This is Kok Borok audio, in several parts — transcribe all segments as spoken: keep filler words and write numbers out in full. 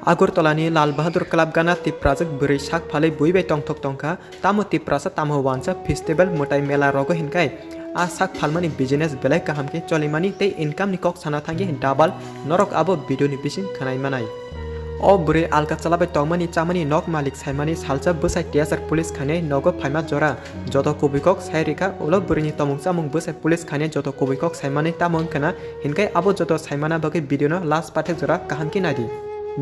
Agartala ni Lal Bahadur Club gana Tiprajwk bwrwi sak phalwi bui bai tongthok tongkha, tamo Tiprasa tamo wansa festival mwtai mela rogo hinkai a sak phalmani business belai kaham khe cholimani tei income ni kok sana thangwi double, norok abo video ni bising khwnai manai. O bwrwi alka chwla bai tongmani chamani nok malik saimani salsa bwsai T S R police khainai nogo phaima jora joto kubui kok sai rikha, ulo bwrwini tomung chamung bwsai police khainai joto kubui kok saimani tamo wngkhana, hinkai abo joto saimana bagwi video no last pathak jora kaham khe naidi.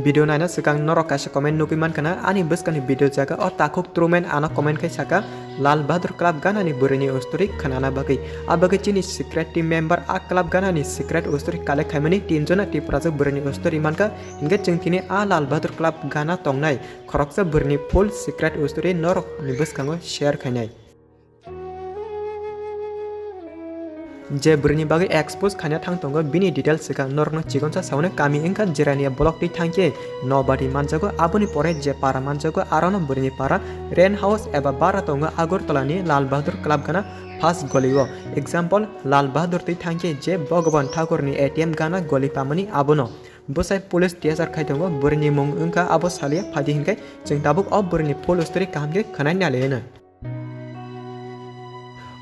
Video naina swkang norok kaisa comment nugwi mankha na, ani bwskangni video jaga o takhuk trumen ano comment khai saka, Lal Bahadur Club gana ni bwrwini story khwnana bagwi. A bagwi chini secret team member a club gana ni secret story collect khaimani tin jona Tiprajwk bwrwini story mankha, hinkhe chwng tini a Lal Bahadur Club gana tongnai khoroksa bwrwini full secret story norok ni bwskango share khainai. Je bwrwini bagwi expose khaina thang tongo, bini details swkang norokno chikonsa saune kami wngkha Jirania block twi thangkhe Nobari manjago, aboni pore je para manjago, arono bwrwini para rent house eba bara tongo Agartala ni Lal Bahadur Club gana first goli o. Example, Lal Bahadur twi thangkhe je Bhagavan Thakur ni A T M gana goli pamani abono. Bwsai police T S R khai tongo, bwrwini mung wngkha abo salia phaidi hinkai chwng tabuk o bwrwini full story kaham khe khwnai nalai hwno.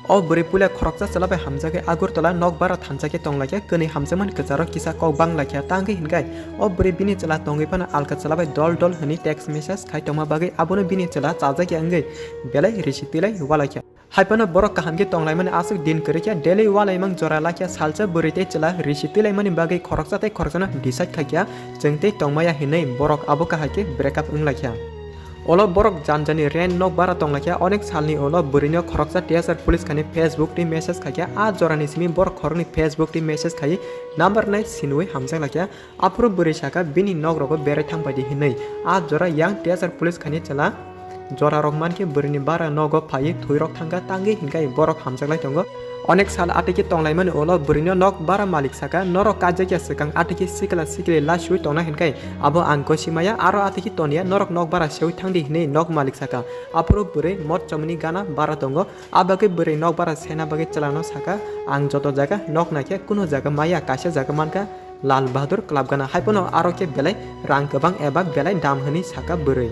O bwrwi puila khoroksa chwla bai hamjakhe Agartala nok bara thansa khe tonglaikha, kwnwi hamjakmani kwcharo kisa kok banglaikha, tangwi hinkai o bwrwi bini chwla tongwi phano alka chwla bai dol dol hwnwi text message khai tongma bagwi abono bini chwla chajakya wngwi belai risi twilai ualaikha. Haiphano borok kaham khe tonglaimani aswk din kwrwikha, daily ualaimang jora lakha, salsa bwrwi tei chwla risi twilaimani bagwi khoroksa tei khoroksano decide khaikha, chwng tei tongmaya hinwi borok abo kahai khe break up wnglaikha. Olo borok janjani rent nok bara tonglaikha, onek salni ulo bwrwino khoroksa T S R police khainai Facebook twi message khaikha, a jorani simi borok khoroknwi Facebook twi message khaiwi number nai sinwi hamjaklaikha. Aphuru bwrwi saka bini nok rogo berai thangpaidi hinwi, a jora yang T S R police khainai chwla jora rok mankhe bwrwini bara nogo phaiwi thwi rok thangkha, tangwi hinkai borok hamjaklai tongo. Onek sal atwikhe tonglaimani ulo bwrwino nok bara malik saka, "Norok kaijakya swkang atwikhe sikla sikli lasuwi tongna hinkai abo ang gosi maya, aro atwikhe toniya, norok nok bara sewi thangdi," hinwi nok malik saka. Aphuru bwrwi mot chomoni gana bara tongo, a bagwi bwrwi nok bara sena bagwi chwlano saka, "Ang joto jaga nok naikhe kunu jaga maya, kaisa jaga mankha Lal Bahadur Club gana, haiphano aro khe belai rang kwbang eba belai dam," hinwi saka bwrwi.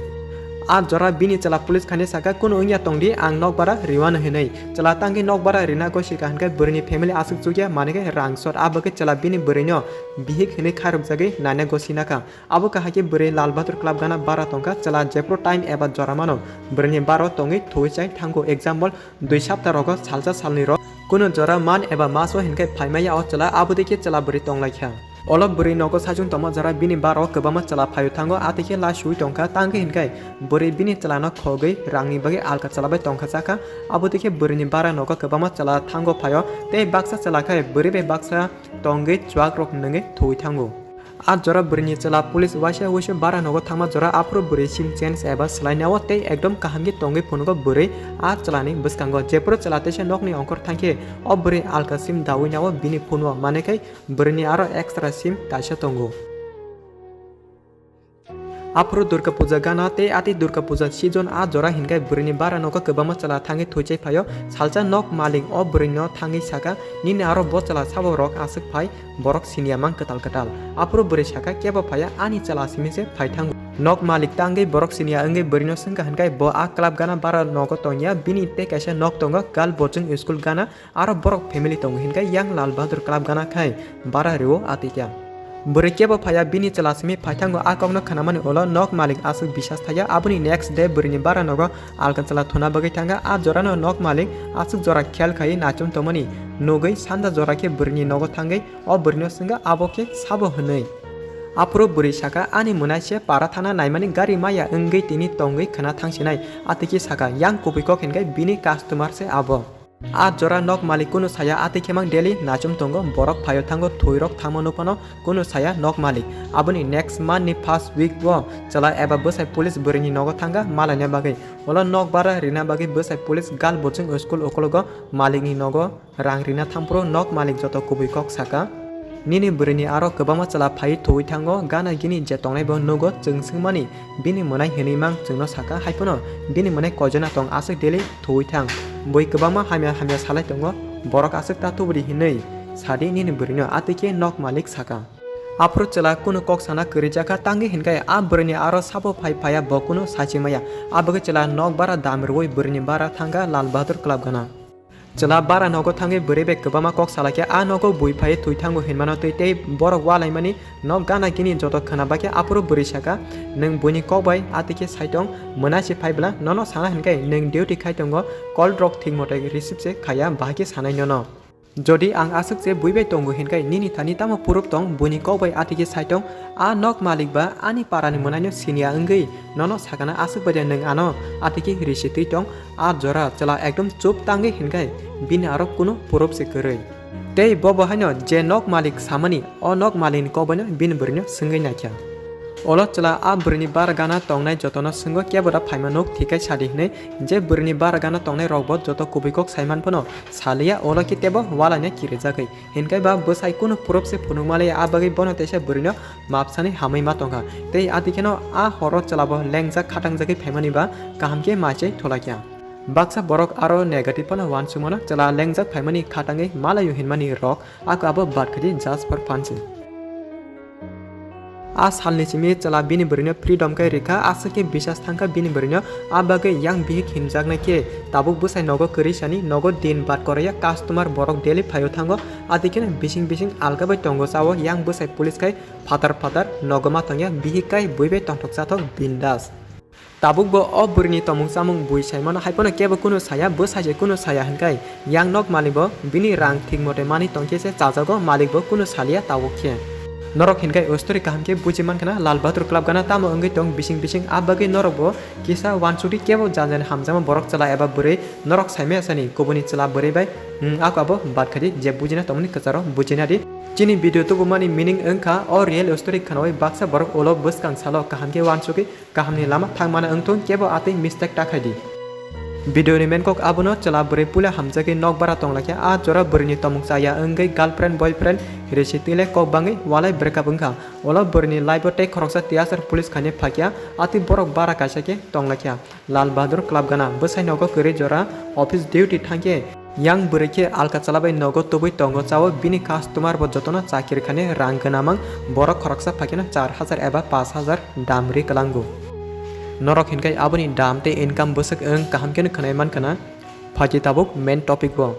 A jora bini chwla police khainai saka, "Kunu wngya tongdi, ang nok bara riwano," hinwi. Chwla tangwi nok bara rina gosi ka hinkai bwrwini family aswk chukya, manwi khe rang short, a bagwi chwla bini bwrwino bihik hinwi khairokjagwi naina gosi nakha. Abo kahai khe bwrwi Lal Bahadur Club gana bara tongkha, chwla jephru time eba jora mano bwrwini baro tongwi thwi chai thango. Example, dui sapta rogo, salsa salni rok, kunu jora man eba maso hinkai phaimaya o chwla, abo dikhe chwla bwrwi tonglaikha. Olo bwrwi nogo saichung tongma jora bini baro kwbangma chwla phaio thango, atwikhe lasuwi tongkha, tangwi hinkai bwrwi bini chwlano khogwi rangni bagwi alka chwla bai tongkha chakha, abo dikhe bwrwini bara nogo kwbangma chwla thango phaio, tei baksa chwla khai bwrwi bai baksa tongwi chuak rok nungwi thwi thango. A jora bwrwini chwla police waisa waisa bara nogo thangma jora aphuru bwrwi sim change eba swlainao tei ekdom kaham khe tongwi phunugo bwrwi a chwlani bwskango. Jephuru chwla teisa nokni ongkhor thangkhe o bwrwi alka sim dawi nao bini phunuo, manwi khai bwrwini aro extra sim kaisa tongo. Aphuru Durga Puja gana tei atwi Durga Puja season a jora hinkai bwrwini bara nogo kwbangma chwla thangwi thwichai phaio. Salsa nok malik o bwrwino thangwi saka, "Nini aro bo chwla sabo rok aswk phai, borok siniya mang kwtal kwtal." Aphuru bwrwi saka, "Kebo phaiya, ani chwla simi se phai thango." Nok malik tangwi borok siniya wngwi bwrwino swngkha hinkai bo a club gana bara nogo tongya, bini tei kaisa nok tongo, gal bochung school gana, aro borok family tongo hinkai yang Lal Bahadur Club gana khai bara rio atwikya. Bwrwi kebo phaiya, bini chwla simi phaithango. A kokno khnamani ulo nok malik aswk bisas thaya. Aboni next day bwrwini bara nogo alkan chwla thuna bagwi thangkha. A jorano nok malik aswk jora khel khai naichom tongmani nugwi sanda jora khe bwrwini nogo thangwi o bwrwino swngkha, "Abo khe sabo?" hwnwi. Aphuru bwrwi saka, "Ani mwnaise para thana naimani gari maya wngwi tini tongwi khna thangsinai." Atwikhe saka, "Yang kubui kok hinkai bini customer se abo." A jora nok malik kunu saya, atwikhe mang daily naichom tongo, borok phaio thango, thwi rok thangma nuphano kunu saya nok malik. Aboni next month ni first week o chwla eba bwsai police bwrwini nogo thangkha malaina bagwi. Ulo nok bara rina bagwi bwsai police gal bochung school ukologo malikni nogo rang rina thangphuru nok malik joto kubui kok saka, "Nini bwrwini aro kwbangma chwla phaiwi thwi thango, gana gini je tongnai bo nugo, chwng swngmani bini mwnai hinwi mang chwngno saka, haiphano bini mwnai koijana tong aswk daily thwi thang. Bui kwbangma hamya hamya salai tongo, borok aswk ta tubudi hinwi sadi nini bwrwino," atwikhe nok malik saka. Aphuru chwla kunu kok sana kwrwi jakha, tangwi hinkhai a bwrwini aro sabo phai phaiya, bo kunu sachi maya. Abagwi chwla nok bara dam rwui bwrwini bara thangkha Lal Bahadur Club gana. Chwla bara nogo thangwi bwrwi bai kwbangma kok salaikha, a nogo bui phaiwi thwi thango hinmano twi tei borok walaimani nok gana gini joto khwnabakhe aphuru bwrwi sakha, "Nwng buini kok bai atwikhe saitong, mwnaisi phaibwla nono sana hinkhai nwng duty khai tongo, call rok thik mote receive se khaiya, bahai khe sanai nono." Jodi ang aswk se bui bai tongo hinkhai nini thani tamo proof tong, buini kok bai atwikhe saitong, a nok malik ba ani parani mwnaino siniya wngwi nono sakana aswk bai de nwng ano atwikhe risi twi tong, a jora chwla ekdom chup tangwi hinkhai bini aro kunu proof se kwrwi. Tei bo bo haino je nok malik samani, o nok malikni kok baino bini bwrwino swngwi naikha. Olo chwla a bwrwini bara gana tongnai jotono swngo, "Kebo da phaima nuk thikai sadi," hinwi. Je bwrwini bara gana tongnai rokbo joto kubui kok saiman phano saliya, olo khe tebo walaina kirijagwi. Hinkhai ba bwsai kunu proof se phunukma le, a bagwi bono teisa bwrwino map sani hamwi ma tongkha. Tei ati kheno a horo chwlabo lengjak khatangjagwi phaimani ba kaham khe maichai thulaikha. Baksa borok aro negative phano uansukmano, chwla lengjak phaimani khatangwi malaio hinmani rok, ako abo badkhadi just for fun se. A salni simi chwla bini bwrwino freedom khe rikha, aswk khe bisas thangkha bini bwrwino, a bagwi yang bihik himjaknai khe tabuk bwsai nogo kwrwi sani, nogo din bad koraya, customer borok daily phaio thango, ati kheno bising bising alga bai tongo chao, yang bwsai police khai phatar phatar nogo ma tongya, bihik kai bui bai tongthok chathok bindas. Tabuk bo o bwrwini tomung chamung bui saimano, hai phano kebo kunu saya, bwsai se kunu saya hinkhai, yang nok malik bo bini rang thik mote manwi tongkhe se chajago, malik bo kunu saliya tabuk khe. Norok hinkhai o story kaham khe buji mankha na, Lal Bahadur Club gana tamo wngwi tong bising bising, a bagwi norok bo kisa uansukdi, kebo jani jani hamjakma borok chwla eba bwrwi norok saimaya sani kubuni chwla bwrwi bai, hmm, ako abo badkhadi je bujina tongmani kwcharo bujina di. Chini video tubumani meaning wngkha o real story khnaui baksa borok ulo bwskang salo kaham khe uansugwi kahamni lama thangmana wngthung, kebo atwi mistake ta khaidi. Video ni main kok abono, chwla bwrwi puila hamjagwi nok bara tonglaikha, a jora bwrwini tomung chaya wngwi girlfriend boyfriend risi twile kok bangwi walai breakup wngkha. Ulo bwrwini life o tei khoroksa tiyasar police khaina phakya, atwi borok bara kaisa khe tonglaikha. Lal Bahadur Club gana bwsai nogo kwrwi jora office duty thangkhe, yang bwrwi khe alka chwla bai nogo tubui tongo chao, bini customer bo jotono chakiri khainai rang gwnamang borok khoroksa phaikhe no char hajar eba pash hajar dam ri kwlango. Norok hinkhai aboni dam tei income bwswk wng kaham kheno khwnai mankha na. Phaidi tabuk main topic o.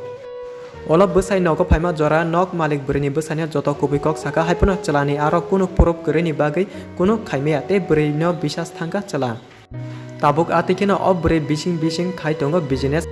Ulo bwsai nogo phaima jora nok malik bwrwini bwsaino joto kubui kok sakha, hai phano chwlani aro kunu proof kwrwini bagwi kunu khaimaya tei bwrwino bisas thangkha chwla. Tabuk atwi kheno o bwrwi bising bising khai tongo business,